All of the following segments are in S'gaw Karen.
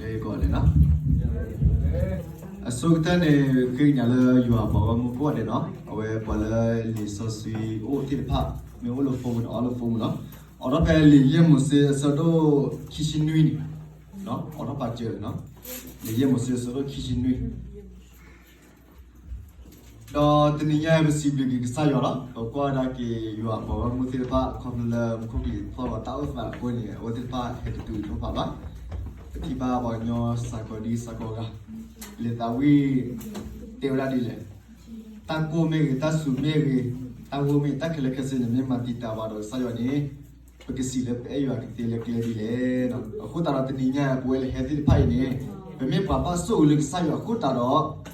ကိးဂၤဒဲးနီၤ. အဆိကတၢၢ်န့ၣ် ဃ့ကညးလၢယွၤပှၤဂီၢ်မုၢ်ကိးဂၤဒဲးနီၤ, အဝဲပှၤလၢလံာ်စီဆှံအိၣ်သ့ၣ်တဖၣ် မ့ၢ်အိၣ်လၢ phone န့ၣ် အိၣ်လၢ phone နီၤ. အိးထီၣ်ဖဲလံာ်ယဲၢ်မိၤၡ့အဆၢဒိၣ်ခံဆံနွံန့ၣ်, အိးထီၣ်ပာ်စၢၤနီၤ, လံာ်ယဲၢ်မိၤၡ့အဆၢဒိၣ်ခံဆံနွံ ဒီးတနံၤညါအံၤ ပစံးဘျုးက့ၤကစၢ်ယွၤလီၤ. ပကွၢ်ကဒါက့ၤယွၤအပှၤဂီၢ်မုၢ်သ့ၣ်တဖၣ် ခီဖျိလၢမူခိၣ်ကလံၤသီၣ်ဂီၤတၢ်အိၣ်သးအဃိန့ၣ် အဝဲသ့ၣ်တဖၣ်ဟဲတတုၤထီၣ်ဖးဘၣ်. ပထံၣ်ဘၣ်ပှၤကညီစှၤကီးဒ်စှၤကီးဂၤ, လဲၤသးဝံၣ်တဲဝဲဒၣ်ဒ်လဲၣ်, တၢ်ကိၢ်မ့ၢ်ဂ့ၤ, တၢ်စူၤမ့ၢ်ဂ့ၤ, တၢ်ဂိၢ်မ့ၢ်ဂ့ၤ, တၢ်ခဲလၢာ်ခဲဆ့န့ၣ် မ့ၢ်မၤတံာ်တာ်ဘၣ်ဒီးကစၢ်ယွၤန့ၣ် ပကစံးလၢပအဲၣ်ယွၤကသ့လၢကျဲဒ်လဲၣ်. အဃိသတးဒီးတနံၤညါအံၤ ပဝဲလၢဟဲသ့ၣ်တဖၣ်အံၤန့ၣ် ပမ့ၢ်ပှၤဘၣ်ဆိၣ်ဂ့ၤလၢကစၢ်ယွၤအဃိသတးဒီး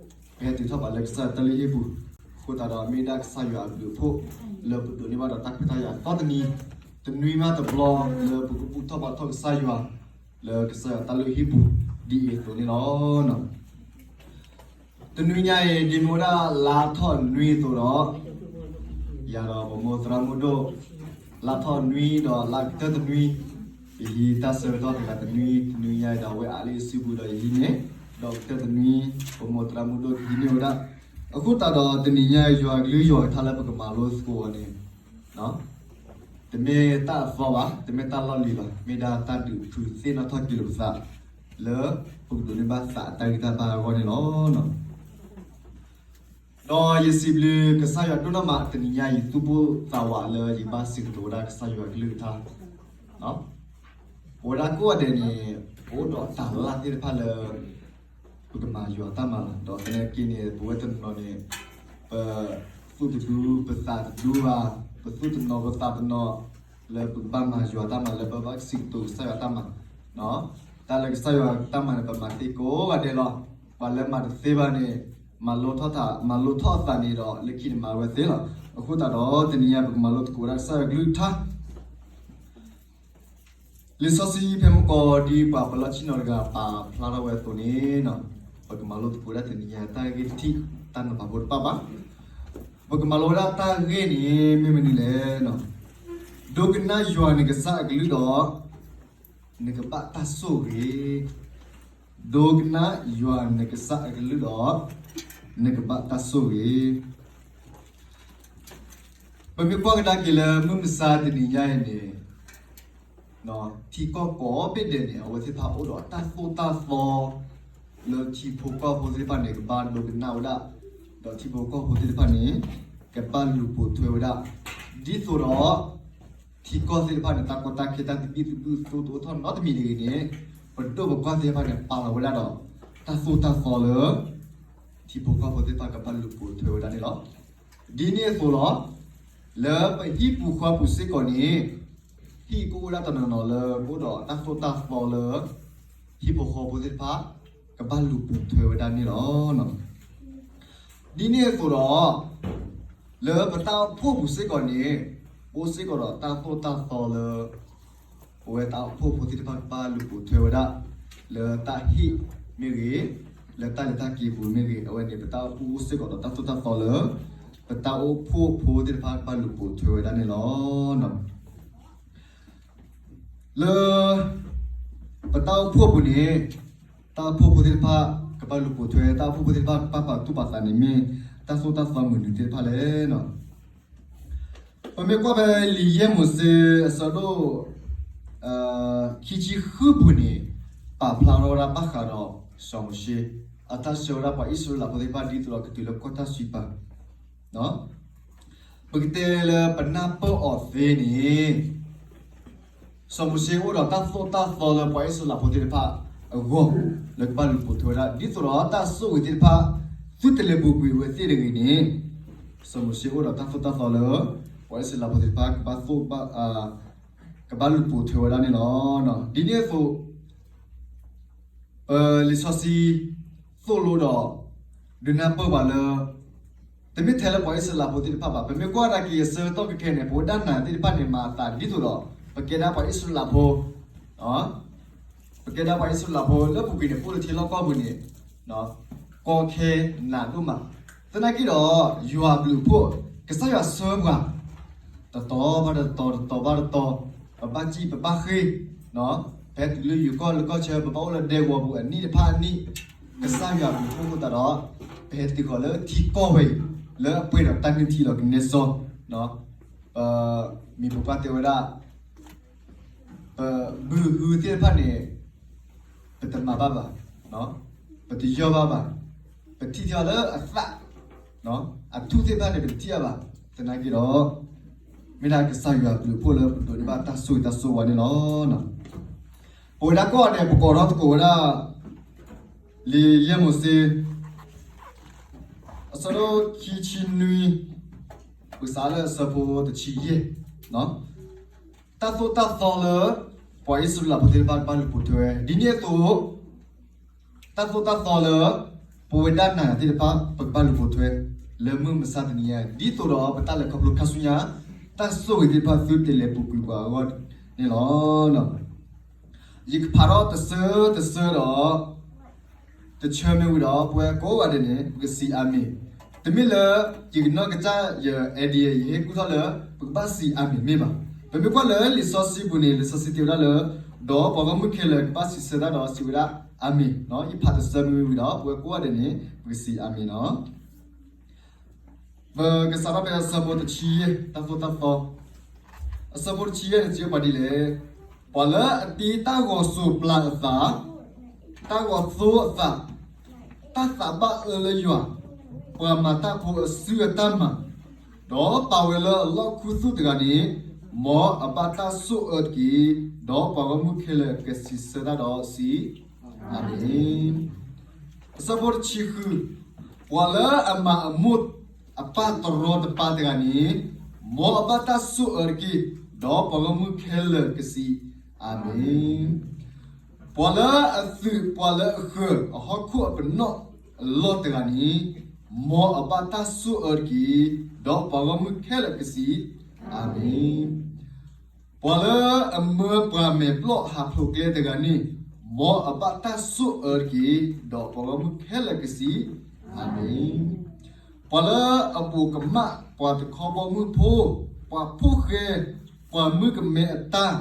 ပဟဲတုၤထီၣ်ဘၣ်လၢကစၢ်ယွၤတၢ်လုၢ်ဟံၣ်ပူၤ, အဃိသတးဒီးမ့ၢ်ဒၣ်ကစၢ်ယွၤအဘျုးအဖှိၣ် လၢပဒိးန့ၢ်ဘၣ်ဒီးတၢ်ခွဲးတၢ်ယာ်သီတနံၤ, တနွံမးတဘျီလၢပကဘူၣ်ထီၣ်ဘါထီၣ်ကစၢ်ယွၤ လၢကစၢ်ယွၤတၢ်လုၢ်ဟံၣ်ပူၤ ဒ်အံၤအသိးန့ၣ်လီၤ. တနွံညါအံၤ ဒ်မ့ၢ်ဝဲဒၣ်လါထီၣ်နွံအသိးဒီး ယၤဒီးပမိၢ်သရၣ်မုၣ်ဒိၣ် လါထီၣ်နွံဒီးလါကတၢၢ်တနွံ, ယဟံးတၢ်ဆၢကတီၢ်တဂၤတနွံ, တနွံညါအံၤဒီးအဝဲအးလၢယစုပူၤဒီးယဟံးန့ၢ်, ဒီးကတၢၢ်တနွံ ပမိၢ်သရၣ်မုၣ်ဒိၣ်ကဟံးန့ၢ်ဝဲဒၣ်. အဃိသတးဒီးတနံၤညါအံၤ ယွၤအကလုၢ်ယွၤအကထါလၢပကမၤလိသကိးအီၤန့ၣ် တမ့ၢ်တၢ်အသီဘၣ်, တမ့ၢ်တၢ်လီၢ်လံၤဘၣ်, မ့ၢ်ဒၣ်တၢ်ဒုးဖုးသ့ၣ်နီၣ်ထီၣ်က့ၤလိာ်ပသး လၢပကဒိးန့ၢ်ဘၣ်သးအတၢ်ဂံၢ်တၢ်ဘါအဂီၢ်န့ၣ်လီၤ. ဒီးယစံးဘျုးကစၢ်ယွၤဒိၣ်နီၢ်မး တနံၤညါအံၤ ယသူၣ်ပိၢ်သးဝးလၢယဘၣ်စံးကတိၤဝဲဒၣ်ကစၢ်ယွၤအကလုၢ်ကထါ ပဝဲဒၣ်ကိးဂၤဒဲးန့ၣ် ပအိၣ်ဒီးတၢ်လၢ်သ့ၣ်တဖၣ်လၢ ပကမၤယွၤတၢ်မၤလီၤ. ဒီးသနာ်က့န့ၣ် ပဝဲတနီၤန့ၣ် ပသူၣ်တဒူ ပသးတဒူဘၣ်, ပသူၣ်တနီၤပသးတနီၤ လၢပကဘၣ်မၤယွၤတၢ်မၤ လၢပဘၣ်စံးကတိၤကစၢ်ယွၤတၢ်မၤ, တၢ်လၢကစၢ်ယွၤတၢ်မၤန့ၣ် ပမၤသ့ကိးဂၤဒဲးလီၤ. ပှၤလၢမၤတသ့ဘၣ်န့ၣ် မၤလိထီၣ်သး, မၤလိထီၣ်အသးန့ၣ်ဒီး လၢခံန့ၣ်မၤဝဲသ့လီၤ. အဃိသတးဒီး တနံၤညါ ပကမၤလိသကိးဝဲဒၣ်ကစၢ်ယွၤကလုၢ်ကထါ လံာ်စီဆှံဖဲမုၢ်ကီၢ် ဒ်ပှၤပလီၢ်ဆ့ၣ်နီၤတဂၤပာ်ဖျါထီၣ်ဝဲအသိးန့ၣ်, ပကမၤလိသကိးဝဲဒၣ်တနံၤညါ တၢ်ဂ့ၢ်တထံၣ် တၢ်နီၤဖးဖိတဖၣ်ဘၣ်. ပကမၤလိဝဲဒၣ်တၢ်ဂ့ၢ်န့ၣ် မ့ၢ်မနုၤလဲၣ်, ဒိကနၣ်ယွၤနကစၢ်အကလုၢ်ဒီး နကဘၣ်တၢ်ဆိၣ်ဂ့ၤ, ဒိကနၣ်ယွၤနကစၢ်အကလုၢ်ဒီး နကဘၣ်တၢ်ဆိၣ်ဂ့ၤ. ပမ့ၢ်ကွၢ်ကဒါက့ၤလၢမုၢ်မဆါတနံၤညါအံၤန့ၣ်, ထံကီၢ်ကိးဘ့ၣ်ဒဲးန့ၣ် အဝဲသ့ၣ်တဖၣ်အိၣ်ဒီးတၢ်သိၣ်တၢ်သီ လၢထံဖိကီၢ်ဖိသ့ၣ်တဖၣ်န့ၣ် ကဘၣ်ဒိကနၣ်ဝဲဒၣ်, ဒီးထံဖိကီၢ်ဖိသ့ၣ်တဖၣ်န့ၣ် ကဘၣ်လူၤပိာ်ထွဲဝဲဒၣ်, ဒ်သိးဒီး ထံကီၢ်သ့ၣ်တဖၣ်န့ၣ် တၢ်ကီတၢ်ခဲ တၢ်သဘံၣ်သဘုၣ်သိတအိၣ်ထီၣ်နီတမံၤတဂ့ၤန့ၣ်, ပဒိၣ်ပကွၢ်သ့ၣ်တဖၣ်န့ၣ် ပာ်လီၤဝဲဒၣ်ဒီး တၢ်သိၣ်တၢ်သီလၢ ထံဖိကီၢ်ဖိသ့ၣ်တဖၣ်ကဘၣ်လူၤပိာ်ထွဲဝဲဒၣ်န့ၣ်လီၤ. ဒ်န့ၣ်အသိးလီၤ, လၢပဟံၣ်ပူၤဃီပူၤစ့ၢ်ကီးန့ၣ်, ဟံၣ်ကအိၣ်ဝဲဒၣ်တနီၤနီၤလၢကအိၣ်ဒီးတၢ်သိၣ်တၢ်သီလၢ ဟံၣ်ဖိဃီဖိသ့ၣ်တဖၣ် ကဘၣ်လူၤပိာ်ထွဲဝဲဒၣ်န့ၣ်လီၤ. ဒ်န့ၣ်အသိးဒီး လၢပတၢ်အိၣ်ဖှိၣ်ပူၤစ့ၢ်ကီးန့ၣ်, အိၣ်စ့ၢ်ကီးဒီးတၢ်သိၣ်တၢ်သီလၢ ပဝဲတၢ်အိၣ်ဖှိၣ်ဖိသ့ၣ်တဖၣ်ကဘၣ်လူၤပိာ်ထွဲဝဲဒၣ်, လၢတၢ်ဟ့ၣ်မ့ၢ်ဂ့ၤ, လၢတၢ်လဲၤတၢ်က့ၤပူၤမ့ၢ်ဂ့ၤ, အဝဲန့ၣ် ပတၢ်အိၣ်ဖှိၣ်အိၣ်စ့ၢ်ကီးဒီးတၢ်သိၣ်တၢ်သီလၢ ပတၢ်အိၣ်ဖှိၣ်ဖိသ့ၣ်တဖၣ်ကဘၣ်လူၤပိာ်ထွဲဝဲဒၣ်န့ၣ်လီၤ. လၢ ပတၢ်အိၣ်ဖှိၣ်ပူၤန့ၣ်, တၢ်အိၣ်ဖှိၣ်ဖိသ့ၣ်တဖၣ် ကဘၣ်လူၤပိာ်ထွဲ, တၢ်အိၣ်ဖှိၣ်ဖိသ့ၣ်တဖၣ်ကဘၣ်ပာ်သူၣ်ပာ်သးန့ၣ်မ့ၢ် တၢ်သိၣ်တၢ်သီမနုၤသ့ၣ်တဖၣ်လဲၣ်. ပမ့ၢ်ကွၢ်ဖဲလံာ်ယဲၢ်မိၤၡ့အဆၢဒိၣ် ခံဆံဃုပူၤန့ၣ်, ပာ်ဖျါထီၣ်ဝဲဒၣ်ဘၣ်ဃးဒီးစီၤမိၤၡ့ အတၢ်ဆှၢဝဲဒၣ်ပှၤအံၣ်စရ့လးဖိသ့ၣ်တဖၣ်ဒ်သိးဒီးကတုၤလၢကီၢ်တၢ်စံးပာ် ပကတဲလၢပနၢ်ပၢၢ်အီၤသ့န့ၣ်, စီၤမိၤၡ့အိၣ်ဒီးတၢ်သိၣ်တၢ်သီလၢပှၤအံၣ်စရ့လးဖိသ့ၣ်တဖၣ်အဂီၢ် လၢကဘၣ်လူၤပိာ်ထွဲဝဲဒၣ် ဒ်သိးဒီးတၢ်ဆိၣ်ဂ့ၤသ့ၣ်တဖၣ် သုတလဲၤပူၤကွံာ်အဝဲသ့ၣ်တဂ့ၤန့ၣ်, စီၤမိၤၡ့အိၣ်ဒီးတၢ်သိၣ်တၢ်သီလၢ ပှၤအံၣ်စရ့လးဖိသ့ၣ်တဖၣ် ကဘၣ်လူၤပိာ်ထွဲဝဲဒၣ်န့ၣ်လီၤ. ဒ်န့ၣ်အသိး ပလံာ်စီဆှံသိၣ်လိဒီး ဒုးနၢ်ပၢၢ်ပှၤလၢ တမ့ၢ်ထဲလၢပှၤအံၣ်စရ့လးဖိသ့ၣ်တဖၣ်ဘၣ်. ပမ့ၢ်ကွၢ်ကဒါက့ၤအဆၢကတီၢ်ခဲအံၤန့ၣ် ပဝဲဒၣ်နၤသ့ၣ်တဖၣ်န့ၣ် မၤအသးဒ်သိးဒီး ပကဲဒၣ်ပှၤအံၣ်စရ့လးဖိ ပကဲဒၣ်ပှၤအံၣ်စရ့လးဖိလၢပူၤကွံာ်န့ၣ် ပအိၣ်လၢထံလီၢ်ကီၢ်ပူၤန့ၣ် ကီခဲနးဒိၣ်မး. သနာ်က့ဒီး ယွၤဘျုးဖှိၣ် ကစၢ်ယွၤဆှၢပှၤ တတီၤဘၣ်တတီၤ တတီၤဘၣ်တတီၤ ပဘၣ်စံၣ်ပဘၣ်ဃ့ၢ် ပဟဲတုၤလၢယိၤကီၢ်လၢကီၢ်ဆၢ ပဘၣ်အိၣ်လၢဒဲကဝီၤပူၤအနံၣ်တဖၣ်အနံၣ်, ကစၢ်ယွၤအဘျုးအဖှိၣ်အဃိသတးဒီး ပဟဲတုၤဃီၤလၢထံကီၢ်ဝဲအံၤ လၢအပှဲၤဒီးတၢ်နုၢ်ထံလီၤကနဲစီ, ပမံၤပပှၢ်တဲဝဲဒၣ် ပဘုဟုသ့ၣ်တဖၣ်န့ၣ် ပတမၤဘၣ်ဘၣ်, ပတယီၢ်ဘၣ်ဘၣ်, ပထံၣ်ထီၣ်လၢအသၣ်, အထူၣ်သ့ၣ်တဖၣ်န့ၣ် ပတထံၣ်အါဘၣ်, သနာ်က့ဒီး မ့ၢ်ဒၣ်ကစၢ်ယွၤအဘျုးအဖှိၣ်လၢပဒိးန့ၢ်ဘၣ်တၢ်ဆိၣ်ဂ့ၤတၢ်ဆိၣ်ဝါန့ၣ်လီၤ. ပဝဲဒၣ်ကိးဂၤဒဲး ပကိးထီၣ်သကိးဝဲဒၣ် လံာ်ယဲၢ်မိၤၡ့ အဆၢဒိၣ်ခံဆံနွံ, ပကစးလၢအဆၢဖိတဆံယဲၢ်, တၢ်သိၣ်တၢ်သီလၢ ပှၤအံၣ်စရ့လးဖိသ့ၣ်တဖၣ်ကဘၣ်လူၤပိာ်ထွဲဝဲ, ဒ်န့ၣ်အသိး တၢ်သိၣ်တၢ်သီလၢ ပဝဲဒၣ်နၤယၤသ့ၣ်တဖၣ် ပကဘၣ်လူၤပိာ်ထွဲ လၢမုၢ်မဆါတနံၤညါ ဒ်သိးဒီးပတၢ်လဲၤခီဖျိခါဆူညါ တၢ်ဆိၣ်ဂ့ၤသ့ၣ်တဖၣ်သုတလဲၤပူၤကွံာ်ပှၤအဂီၢ်န့ၣ်လီၤ. ယကဖးထီၣ်တဆၢတဆၢဒီး တဆၢမ့ၢ်ဝံၤဒီး ပဝဲကိးဂၤဒဲးန့ၣ် ပကစံးအၤမ့ၣ်. တမ့ၢ်လၢ ယကနီၢ်ကစၢ်ယ idea ယဟ့ၣ်ကူၣ်ထီၣ်လၢ ပကဘၣ်စံးအၤမ့ၣ်မ့ၢ်ဘၣ်. ပမ့ၢ်ကွၢ်လၢလံာ်စီဆှံပူၤန့ၣ် လံာ်စီဆှံတဲဝဲဒၣ်လၢ ဒီးပှၤဂီၢ်မုၢ်ခဲလၢာ်ကဘၣ်စံးဆၢတၢ်ဒီးစံးဝဲဒၣ် အၤမ့ၣ်. ယဖးတဆၢမ့ၢ်ဝံၤဒီး ပဝဲကိးဂၤဒဲးန့ၣ် ပကစံးအၤမ့ၣ်နီၤ. ပကစးထီၣ်ဖဲအဆၢဖိတဆံယဲၢ် တၢ်သိၣ်တၢ်သီ, အဆၢဖိတဆံယဲၢ်န့ၣ် စံးပှၤဒ်လဲၣ်, ပှၤလၢအတ့တၢ်ဂီၤစိးပျၤအသး, တၢ်ဂီၤသိအသး, တၢ်သးဘၣ်အၢလၢယွၤ, ပှၤမၤတၢ်ဖိအစုအတၢ်မၤ, ဒီးပာ်ဝဲလၢအလီၢ်ခူသူၣ်တဂၤန့ၣ်, မ်အဘၣ်တၢ်ဆိၣ်အၢတက့ၢ်. ဒီးပှၤဂီၢ်မုၢ်ခဲလၢာ်ကစံးဆၢတၢ်ဒီးစံး, အၤမ့ၣ်. အဆၢဖိတဆံဃု, ပှၤလၢအမၤအမိၢ်အပၢ်တရီတပါတဂၤန့ၣ်, မ်အဘၣ်တၢ်ဆိၣ်အၢတက့ၢ်. ဒီးပှၤဂီၢ်မုၢ်ခဲလၢာ်ကစံး, အၤမ့ၣ်. ပှၤလၢအသုးပှၤလၢအဃၢၤအဟီၣ်ခိၣ်အပနီၣ်အလီၢ်တဂၤန့ၣ်, မ်အဘၣ်တၢ်ဆိၣ်အၢတက့ၢ်. ဒီးပှၤဂီၢ်မုၢ်ခဲလၢာ်ကစံး, အၤမ့ၣ်. ပှၤလၢအမၢပှၤမဲာ်ဘျီၣ်ဟးဖျိးကျဲတဂၤန့ၣ်, မ်အဘၣ်တၢ်ဆိၣ်အၢတက့ၢ်. ဒီးပှၤဂီၢ်မုၢ်ခဲလၢာ်ကစံး, အၤမ့ၣ်. ပှၤလၢအပိာ်ကမၣ်ပှၤတခီဘီမုၢ်ဖိ, ပှၤဖိၣ်ဃဲ, ပှၤမုၣ်ကမဲအတၢ်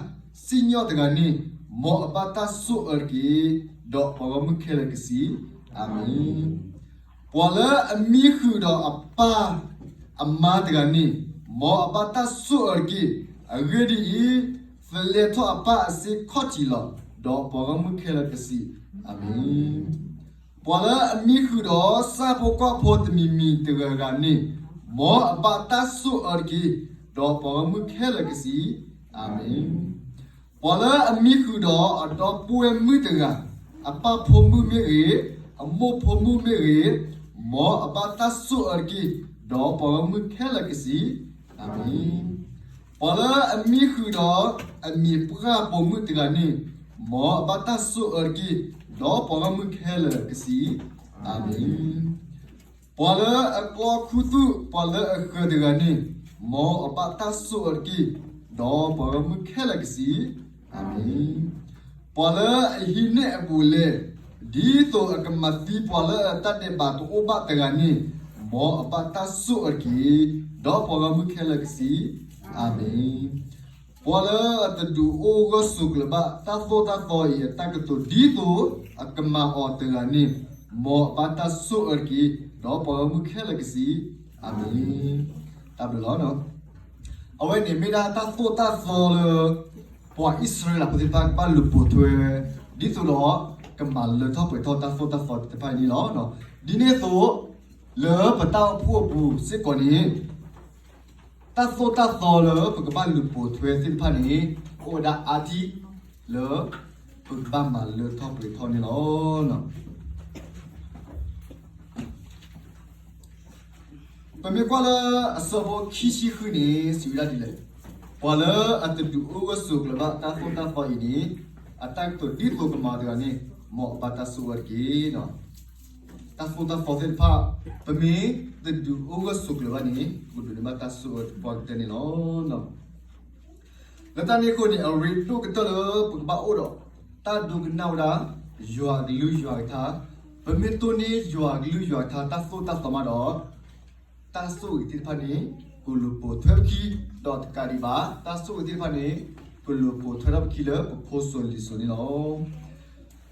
စံၣ်ညီၣ်တဂၤန့ၣ်, မ်အဘၣ်တၢ်ဆိၣ်အၢတက့ၢ်. ဒီးပှၤဂီၢ်မုၢ်ခဲလၢာ်ကစံး, အၤမ့ၣ်. ပှၤလၢအမံဃုာ်ဒီးအပၢ်အမါတဂၤန့ၣ်, မ်အဘၣ်တၢ်ဆိၣ်အၢတက့ၢ်. အဂ့ၢ်ဒ်အံၤ, သလဲၤထီၣ်အပၢ်အစ့ခီၣ်ထံးလီၤ. ဒီးပှၤဂီၢ်မုၢ်ခဲလၢာ်ကစံး, အၤမ့ၣ်. ပှၤလၢအမံဃုာ်ဒီးဆၣ်ဖိကီၢ်ဖိတမံၤမံၤတဂၤဂၤန့ၣ်, မ်အဘၣ်တၢ်ဆိၣ်အၢတက့ၢ်. ဒီးပှၤဂီၢ်မုၢ်ခဲလၢာ်ကစံး, အၤမ့ၣ်. ပှၤလၢအမံဃုာ်ဒီးအဒီပုၢ်ဝဲၢ်မုၣ်တဂၤ, အပၢ်ဖိမုၣ်မ့ၢ်ဂ့ၤ, အမိၢ်ဖိမုၣ်မ့ၢ်ဂ့ၤ, မ်အဘၣ်တၢ်ဆိၣ်အၢတက့ၢ်. ဒီးပှၤဂီၢ်မုၢ်ခဲလၢာ်ကစံး, အၤမ့ၣ်. ပှၤလၢအမံဃုာ်ဒီးအမံၤပှၢ်ပိာ်မုၣ်တဂၤန့ၣ်, မ်အဘၣ်တၢ်ဆိၣ်အၢတက့ၢ်. ဒီးပှၤဂီၢ်မုၢ်ခဲလၢာ်ကစံး, အၤမ့ၣ်. ပှၤလၢအကျီခူသူၣ်ပှၤလၢအဃၢၤတဂၤန့ၣ်, မ်အဘၣ်တၢ်ဆိၣ်အၢတက့ၢ်. ဒီးပှၤဂီၢ်မုၢ်ခဲလၢာ်ကစံး, အၤမ့ၣ်. ပှၤလၢအဟံးန့ၢ်အဘူးအလဲ, ဒ်သိးအကမၤသံပှၤလၢအတၢ်ဒဲးဘးတအိၣ်ဘၣ်တဂၤန့ၣ်, မ်အဘၣ်တၢ်ဆိၣ်အၢတက့ၢ်. ဒီးပှၤဂီၢ်မုၢ်ခဲလၢာ်ကစံး, အၤမ့ၣ်. ပှၤလၢအတဒုးအိၣ်ဂၢၢ်ဆိးကျၢၤဘၣ်တၢ်သိၣ်တၢ်သီအံၤအတၢ်ကတိၤဒ်သိးအကမၤအီၤတဂၤန့ၣ်, မ်အဘၣ်တၢ်ဆိၣ်အၢတက့ၢ်. ဒီးပှၤဂီၢ်မုၢ်ခဲလၢာ်ကစံး, အၤမ့ၣ်. တၢ်ဘျုးလီၤ. အဝဲန့ၣ်မ့ၢ်ဒၣ်တၢ်သိၣ်တၢ်သီလၢ ပှၤအံၣ်စရ့လးဖိသ့ၣ်တဖၣ်ကဘၣ်လူၤပိာ်ထွဲဝဲ, ဒ်သိးဒီးကမၤလၢထီၣ်ပှဲၤထီၣ်တၢ်သိၣ်တၢ်သီသ့ၣ်တဖၣ်အံၤန့ၣ်လီၤ. ဒ်န့ၣ်အသိး လၢပတၢ်အိၣ်ဖှိၣ်အပူၤစ့ၢ်ကီးန့ၣ် တၢ်သိၣ်တၢ်သီလၢပကဘၣ်လူၤပိာ်ထွဲသ့ၣ်တဖၣ်န့ၣ် အိၣ်ဝဲဒၣ်အါထံၣ်လၢ ပကဘၣ်မၤလၢထီၣ်ပှဲၤထီၣ်န့ၣ်လီၤ. ပမ့ၢ်ကွၢ်လၢအဆၢဖိခံဆံဃုန့ၣ် စံးဝဲဒၣ်ဒ်လဲၣ်, ပှၤလၢအတဒုးအိၣ်ဂၢၢ်ဆိးကျၢၤဘၣ်တၢ်သိၣ်တၢ်သီအံၤန့ၣ် အတၢ်ကတိၤဒ်သိးကမၤအီၤတဂၤန့ၣ် မ်အဘၣ်တၢ်ဆိၣ်အၢတက့ၢ်. တၢ်သိၣ်တၢ်သီသ့ၣ်တဖၣ် ပမ့ၢ်တဒုးအိၣ်ဂၢၢ်ဆိးကျၢၤဘၣ်န့ၣ် ပကဒိးန့ၢ်ဘၣ်တၢ်ဆိၣ်အၢတပှၢ်ကတၢၢ်န့ၣ်လီၤ. လၢတၢ်န့ၣ်အဃိန့ၣ် အရ့ဒိၣ်ကတၢၢ်လၢပကဘၣ်အိၣ်ဒီး တၢ်ဒိကနၣ်ဝဲဒၣ် ယွၤအကလုၢ်ယွၤအကထါ, ပမ့ၢ်တိၢ်န့ၢ်ယွၤအကလုၢ်ယွၤအကထါ တၢ်သိၣ်တၢ်သီမးဒီး တၢ်ဆိၣ်ဂ့ၤသ့ၣ်တဖၣ်န့ၣ် ကလူၤပိာ်ထွဲပခံ, ဒီးတကးဒံးဘၣ် တၢ်ဆိၣ်ဂ့ၤသ့ၣ်တဖၣ်န့ၣ် ကလူၤပိာ်ထွဲထီၣ်ပခံလၢပဖိစိၤလံၤစိၤန့ၣ်လီၤ.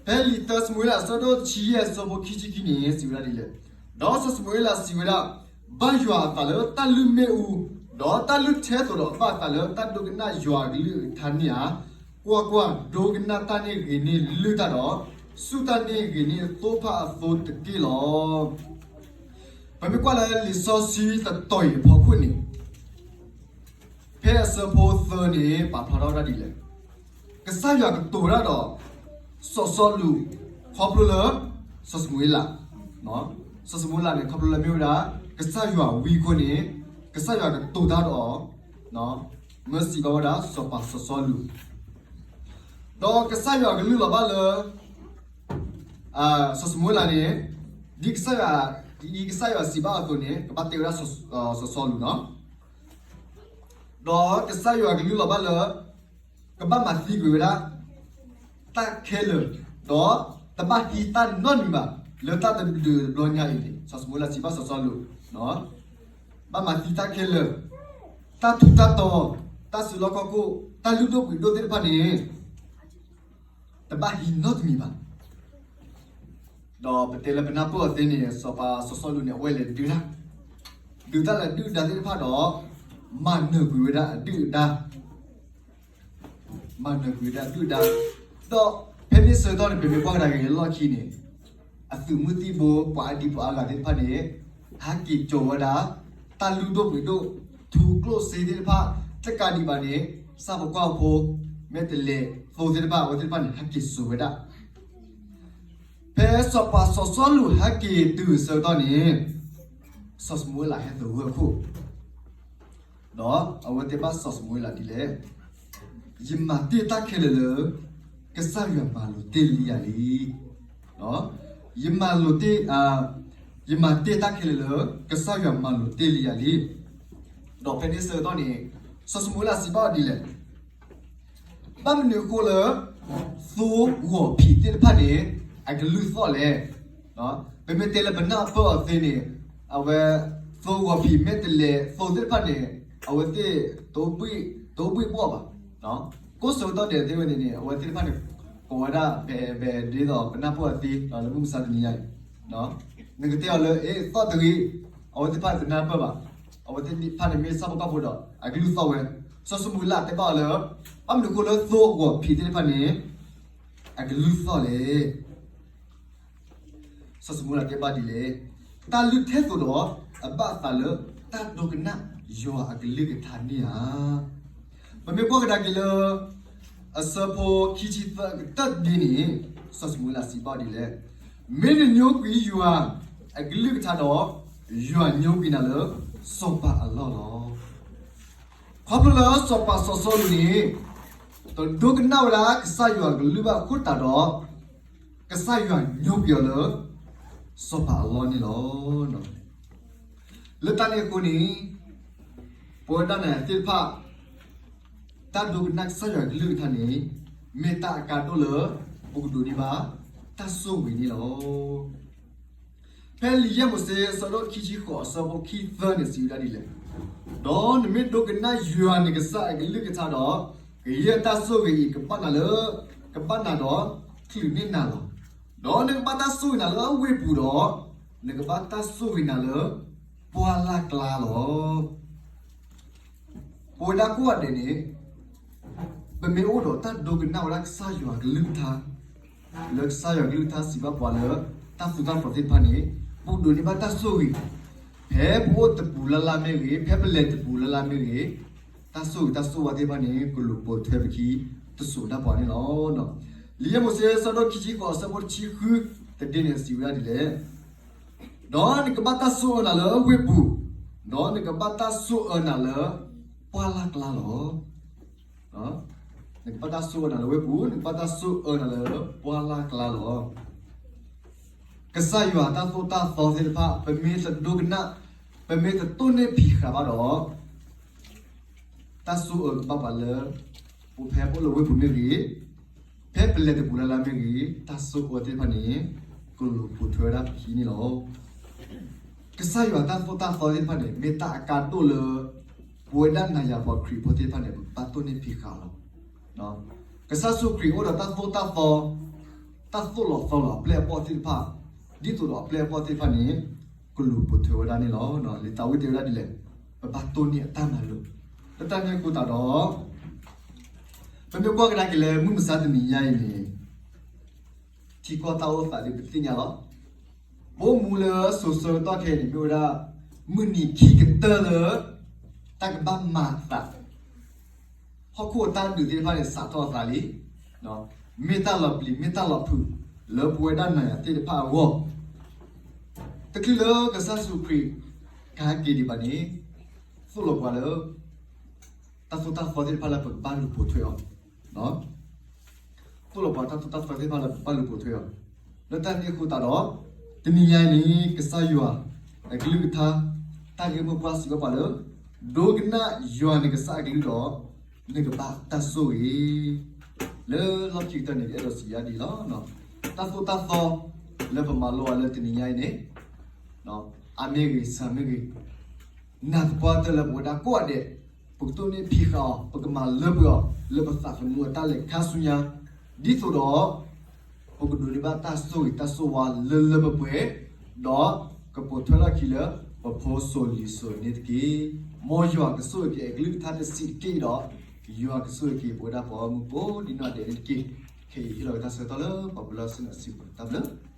ဖဲလံာ်သၢၡမူၤအ့လး အဆၢဒိၣ်တဆံယဲၢ် အဆၢဖိခံဆံခံန့ၣ် စံးဝဲဒၣ်ဒ်လဲၣ်, ဒီးစီၤၡမူၤအ့လးစံးဝဲဒၣ်, ဘၣ်ယွၤအသးလၢတၢ်လုၢ်မ့ၣ်အူ, ဒီးတၢ်လုၢ်ထဲသိးဒီးဘၣ်အသးလၢတၢ်ဒိကနၣ်ယွၤအကလုၢ်ကထါန့ၣ်ဧါ. ကွၢ်ကွၢ်, ဒိကနၣ်တၢ်န့ၣ်ဂ့ၤန့ၢ်လုၢ်တၢ်ဒီး, စူၢ်တၢ်န့ၣ်ဂ့ၤန့ၢ်သိဖၣ်အသိတက့ၢ်လီၤ. ပမ့ၢ်ကွၢ်လၢလံာ်စီဆှံတတီၤအံၤအဖီခိၣ်န့ၣ် ဖဲအဆၢဖိသၢန့ၣ် ပာ်ဖျါထီၣ်ဝဲဒၣ်ဒ်လဲၣ်, ကစၢ်ယွၤကတိၤတၢ်ဒီး စီၤစီလူး ခီဖျိလၢ စီၤၡမူၤအ့လး, စီၤၡမူၤအ့လးန့ၣ် ခီဖျိလၢမ့ၢ်ဝဲဒၣ် ကစၢ်ယွၤဝံအဃိန့ၣ် ကစၢ်ယွၤကတိၤတၢ်ဒီး မၢစံးဘၣ်ဝဲဒၣ် စီၤပၤစီၤစီလူး, ဒီးကစၢ်ယွၤကလုၢ်လီၤဘၣ်လၢ စီၤၡမူၤအ့လးန့ၣ် ဒ်ကစၢ်ယွၤ ဒ်ကစၢ်ယွၤစံးဘၣ်အသိးန့ၣ် ကဘၣ်တဲဝဲဒၣ် စီၤစီလူးနီၤ, ဒီးကစၢ်ယွၤကလုၢ်လီၤဘၣ်လၢ ကဘၣ်မၤသံကွံာ်ဝဲဒၣ် တၢ်ခဲလၢာ်, ဒီးတဘၣ်ဟံးတၢ်နီတမံၤဘၣ် လၢတၢ်တဒုးတဘျီညါအံၤန့ၣ် စီၤၡမူၤအ့လးစံးဘၣ်စီၤစီလူး, ဘၣ်မၤသံတၢ်ခဲလၢာ်, တၢ်ထူးတၢ်တီၤ, တၢ်စုလီၢ်ခီၣ်ခိၣ်, တၢ်လုၢ်ဒိၣ်ပှ့ၤဒိၣ်သ့ၣ်တဖၣ်န့ၣ် တဘၣ်ဟံးနီတမံၤဘၣ်. ဒီးပတဲလၢပနၢ်ပၢၢ်အီၤသ့န့ၣ် စီၤပၤစီၤစီလူးန့ၣ် အဝဲလဲၤဒုးတၢ်, ဒုးတၢ်လၢဒုၣ်ဒါသ့ၣ်တဖၣ်ဒီး မၤနၢၤကွံာ်ဝဲဒၣ်အဒုၣ်အဒါ, မၤနၢၤကွံာ်ဝဲဒၣ်အဒုၣ်အဒါ, ဒီးဖဲန့ၣ်ဆၢကတီၢ်န့ၣ် ပမ့ၢ်ကွၢ်ကဒါက့ၤလၢလီၢ်ခံန့ၣ် အသုးမုၢ်သံၣ်ဘိ ပှၤအဒံးပှၤအါဂၤသ့ၣ်တဖၣ်န့ၣ် ဟဲက့ၤကၠီၤဝဲဒၣ် တၢ်လုၢ်ဒိၣ်ပှ့ၤဒိၣ် ထူကျိၣ်စ့သ့ၣ်တဖၣ် တကးဒံးဘၣ်န့ၣ် ဆၣ်ဖိကီၢ်ဖိ မဲာ်တဲးလဲး သိသ့ၣ်တဖၣ် အဝဲသ့ၣ်တဖၣ်န့ၣ် ဟဲက့ၤစိာ်ဝဲဒၣ်. ဖဲစီၤပၤစီၤစီလူးဟဲက့ၤတုၤအဆၢကတီၢ်န့ၣ် စီၤၡမူၤအ့လးဟဲသဂၢၢ်အခိၣ် ဒီးအဝဲတဲဘၣ်စီၤၡမူၤအ့လးဒ်လဲၣ်, ယမၤတ့ၢ်တၢ်ခဲလၢာ်လၢ ကစၢ်ယွၤမၤလိာ်တ့ၢ်လံယၤလံ. ယမၤလိာ်တ့ၢ်, ယမၤတ့ၢ်တၢ်ခဲလၢာ်လၢ ကစၢ်ယွၤမၤလိာ်တ့ၢ်လံယၤလံ. ဒီးဖဲန့ၣ်ဆၢကတီၢ်န့ၣ် စီၤၡမူၤအ့လးစံးဘၣ်အီၤဒ်လဲၣ်, ဘၣ်မနုၤအဃိလၢ သိဂီၤဖံးသ့ၣ်တဖၣ်န့ၣ် အကလုၢ်သီၣ်လဲၣ်. ပမ့ၢ်တဲလၢပနၢ်ပၢၢ်အီၤသ့န့ၣ် အဝဲ သိဂီၤဖံး မဲာ်တဲးလဲး သိသ့ၣ်တဖၣ်န့ၣ် အဝဲသ့ၣ် တအိၣ်ဘှံးဘှီၣ်ဘၣ်. ကိးဆၢကတီၢ်ဒဲးသ့ၣ်ဝဲန့ၣ်န့ၣ် အဝဲသ့ၣ်တဖၣ်န့ၣ် ကိးဝဲဒၣ် ဘဲဘဲဒ်သိးပနၢ်ပၢၢ်အီၤသ့ လၢမုၢ်မဆါတနံၤညါအံၤ နကတဲအီၤလၢ အ့ သီၣ်တဂ့ၤ, အဝဲသ့ၣ်တဖၣ်တနၢ်ပၢၢ်ဘၣ်. အဝဲသ့ၣ်တဖၣ်န့ၣ်မ့ၢ်ဆၣ်ဖိကီၢ်ဖိဒီး အကလုၢ်သီၣ်ဝဲ. စီၤၡမူၤအ့လးတဲဘၣ်အီၤလၢ ဘၣ်မနုၤအဃိလၢသိဂီၤဖံးသ့ၣ်တဖၣ်န့ၣ် အကလုၢ်သီၣ်လဲၣ်. စီၤၡမူၤအ့လးတဲဘၣ်ဒ်လဲၣ်, တၢ်လုၢ်ထဲသိးဒီး အဘၣ်အသးလၢ တၢ်ဒိကနၣ်ယွၤအကလုၢ်ကထါန့ၣ်ဧါ. ပမ့ၢ်ကွၢ်ကဒါက့ၤလၢ အဆၢဖိခံဆံသၢအကတၢၢ်တဘ့ၣ်န့ၣ် စီၤၡမူၤအ့လးစံးဘၣ်ဒ်လဲၣ်, မ့ၢ်နညိကွံာ်ယွၤအကလုၢ်ကထါဒီး ယွၤညိကွံာ်နၤလၢစီၤပၤအလီၢ်လီၤ. ခီဖျိလၢစီၤပၤစီၤစီလူးန့ၣ် တဒိကနၣ်ဝဲဒၣ်ကစၢ်ယွၤကလုၢ်ဘၣ်အဃိသတးဒီး ကစၢ်ယွၤညိကွံာ်အီၤလၢ စီၤပၤအလီၢ်န့ၣ်လီၤ. လၢတၢ်န့ၣ်အဃိန့ၣ် ပဝဲဒၣ်နၤသ့ၣ်တဖၣ် တၢ်ဒိကနၣ်ကစၢ်ယွၤကလုၢ်ကထါန့ၣ် မ့ၢ်တၢ်အကါဒိၣ်လၢ ပကဒိးန့ၢ်ဘၣ် တၢ်ဆိၣ်ဂ့ၤန့ၣ်လီၤ. ဖဲလံာ်ယဲၢ်မိၤၡ့ အဆၢဒိၣ်ခံဆံဃိး အဆၢဖိခံသၢန့ၣ် စံးဝဲဒၣ်ဒ်လဲၣ်, ဒီးနမ့ၢ်ဒိကနၣ်ယွၤနကစၢ်အကလုၢ်ကထါဒီး ကယဲၢ်တၢ်ဆိၣ်ဂ့ၤအံၤ ကဘၣ်နၤလၢ ကဘၣ်နၤဒီးချုးန့ၢ်နၤလီၤ. ဒီးနကဘၣ်တၢ်ဆိၣ်ဂ့ၤနၤလၢဝ့ၢ်ပူၤဒီး နကဘၣ်တၢ်ဆိၣ်ဂ့ၤနၤလၢ ပှၢ်လၢ်ကျါလီၤ. ပဝဲဒၣ်ကိးဂၤဒဲးန့ၣ် ပမ့ၢ်အိၣ်ဒီးတၢ်ဒိကနၣ်ဝဲဒၣ်ကစၢ်ယွၤကလုၢ်ကထါ လၢကစၢ်ယွၤကလုၢ်ကထါစံးဘၣ်ပှၤလၢ တၢ်သူတၢ်သီသ့ၣ်တဖၣ်န့ၣ် ပကဒိးန့ၢ်ဘၣ်တၢ်ဆိၣ်ဂ့ၤ ဖဲပအိၣ်တပူၤလၢ်လၢ်မ့ၢ်ဂ့ၤ, ဖဲပလဲၤတပူၤလၢ်လၢ်မ့ၢ်ဂ့ၤ, တၢ်ဆိၣ်ဂ့ၤတၢ်ဆိၣ်ဝါသ့ၣ်တဖၣ်န့ၣ် ကလူၤပိာ်ထွဲပခံ တစိၤဒၣ်ပှၤန့ၣ်လီၤ. လံာ်ယဲၢ်မိၤၡ့ အဆၢဒိၣ်ခံဆံဃိး အဆၢဖိတဆံဃု တဒ့န့ၣ် စံးဝဲဒၣ်ဒ်လဲၣ်, ဒီးနကဘၣ်တၢ်ဆိၣ်အၢနၤလၢဝ့ၢ်ပူၤ, ဒီးနကဘၣ်တၢ်ဆိၣ်အၢနၤလၢ ပှၢ်လၢ်ကျါလီၤ. နကဘၣ်တၢ်ဆိၣ်အၢနၤလၢဝ့ၢ်ပူၤ, နကဘၣ်တၢ်ဆိၣ်အၢနၤလၢပှၢ်လၢ်ကျါလီၤ. ကစၢ်ယွၤတၢ်သိၣ်တၢ်သီသ့ၣ်တဖၣ် ပမ့ၢ်တဒိကနၣ်, ပမ့ၢ်တတိၢ်နီၣ်ဖံးဃာ်ဘၣ်ဒီး တၢ်ဆိၣ်အၢကဘၣ်ပှၤလၢ ပဖဲပအိၣ်လၢဝ့ၢ်ပူၤမ့ၢ်ဂ့ၤ, ဖဲပလဲၤတပူၤလၢ်လၢ်မ့ၢ်ဂ့ၤ, တၢ်ဆိၣ်အၢသ့ၣ်တဖၣ်န့ၣ် ကလူၤပိာ်ထွဲဝဲဒၣ်ပခံန့ၣ်လီၤ. ကစၢ်ယွၤတၢ်သိၣ်တၢ်သီသ့ၣ်တဖၣ်န့ၣ် မ့ၢ်တၢ်အကါဒိၣ်လၢ ပဝဲဒၣ်နၤယၤပှၤခရံာ်ဖိသ့ၣ်တဖၣ်န့ၣ် ပဘၣ်တိၢ်နီၣ်ဖံးဃာ်လီၤ. ကစၢ်ယ့ၣ်ၡူးခရံာ်အိၣ်ဒီးတၢ်သိၣ်တၢ်သီ, တၢ်သိၣ်လီၤသီလီၤအပျဲၢ်အဘီၣ်သ့ၣ်တဖၣ်, ဒ်သိးဒီးအပျဲၢ်အဘီၣ်သ့ၣ်တဖၣ်န့ၣ် ကလူၤပိာ်ထွဲဝဲဒၣ်န့ၣ်လီၤ. လံာ်သးဝံၣ်တဲဝဲဒၣ်ဒ်လဲၣ်, ပဘၣ်တိၢ်န့ၢ်အတၢ်မၤလိာ်, လၢတၢ်န့ၣ်အဃိသတးဒီး ပမ့ၢ်ကွၢ်ကဒါက့ၤလၢမုၢ်မဆါတနံၤညါအံၤန့ၣ် ထံကီၢ်တၢ်အိၣ်သးဒ်ပသ့ၣ်ညါလီၤ. ပအိၣ်မူလၢစိၤဆၢကတီၢ်ခဲအံၤန့ၣ် မ့ၢ်ဝဲဒၣ် မုၢ်နံၤခံကတၢၢ်လၢ တၢ်ကဘၣ်မၤသး, ဟီၣ်ခိၣ်အတၢ်ဒုးသ့ၣ်တဖၣ်န့ၣ် စးထီၣ်အသးလံ, မ့ၢ်တၢ်လီၤပျံၤ မ့ၢ်တၢ်လီၤဖုး လၢပဝဲဒၣ်နၤယၤသ့ၣ်တဖၣ်အဂီၢ်, တချုးလၢကစၢ်ယ့ၣ်ၡူးခရံာ် ကဟဲက့ၤဒံးဘၣ်န့ၣ် သိၣ်လီၤပှၤလၢ တၢ်သိၣ်တၢ်သီသ့ၣ်တဖၣ်လၢပကဘၣ်လူၤပိာ်ထွဲအီၤ, သိၣ်လီၤပှၤတၢ်သိၣ်တၢ်သီသ့ၣ်တဖၣ်လၢပကဘၣ်လူၤပိာ်ထွဲအီၤ, လၢတၢ်န့ၣ်အဃိသတးဒီး တနံၤညါအံၤန့ၣ် ကစၢ်ယွၤအကလုၢ်ကထါ တၢ်ဂ့ၢ်မိၢ်ပှၢ်စံးဘၣ်ပှၤလၢ ဒိကနၣ်ယွၤနကစၢ်အကလုၢ်ဒီး နကဘၣ်တၢ်ဆိၣ်ဂ့ၤ, လၢလီၢ်ခံကတၢၢ်န့ၣ် ယအဲၣ်ဒိးစံးယါဒ်အံၤလီၤ. တၢ်သိၣ်တၢ်သီ လၢပမၤလိအီၤလၢတနံၤညါအံၤန့ၣ် အါမ့ၢ်ဂ့ၤ စှၤမ့ၢ်ဂ့ၤ, နာ်သပှၢ်တၢၢ်လၢပဝဲဒၣ်ကိးဂၤဒဲး ပကတိၢ်န့ၢ်ဖံးဃာ်အီၤ ပကမၤလၢပှဲၤအီၤ လၢပသးသမူအတၢ်လဲၤခါဆူညါ, ဒ်သိးဒီး ပကဒိးန့ၢ်ဘၣ်တၢ်ဆိၣ်ဂ့ၤတၢ်ဆိၣ်ဝါလၢလၢပှဲၤပှဲၤ, ဒီးကပိာ်ထွဲထီၣ်အခံလၢ ပဖိစိၤလံၤစိၤန့ၣ်တက့ၢ်. မ်ယွၤကဆိၣ်ဂ့ၤက့ၤအကလုၢ်ကထါတစဲးတက့ၢ်ဒီး ယွၤကဆိၣ်ဂ့ၤက့ၤပဝဲဒၣ်ပှၤဂီၢ်မုၢ်ကိးဒံနီၢ်ဒဲးန့ၣ်တက့ၢ်. ခဲအံၤဟ့ၣ်လီၤက့ၤတၢ်ဆၢကတီၢ်လၢပှၤပၢၤလီၢ်ဆ့ၣ်နီၤစံးပတၢ်ဘျၢ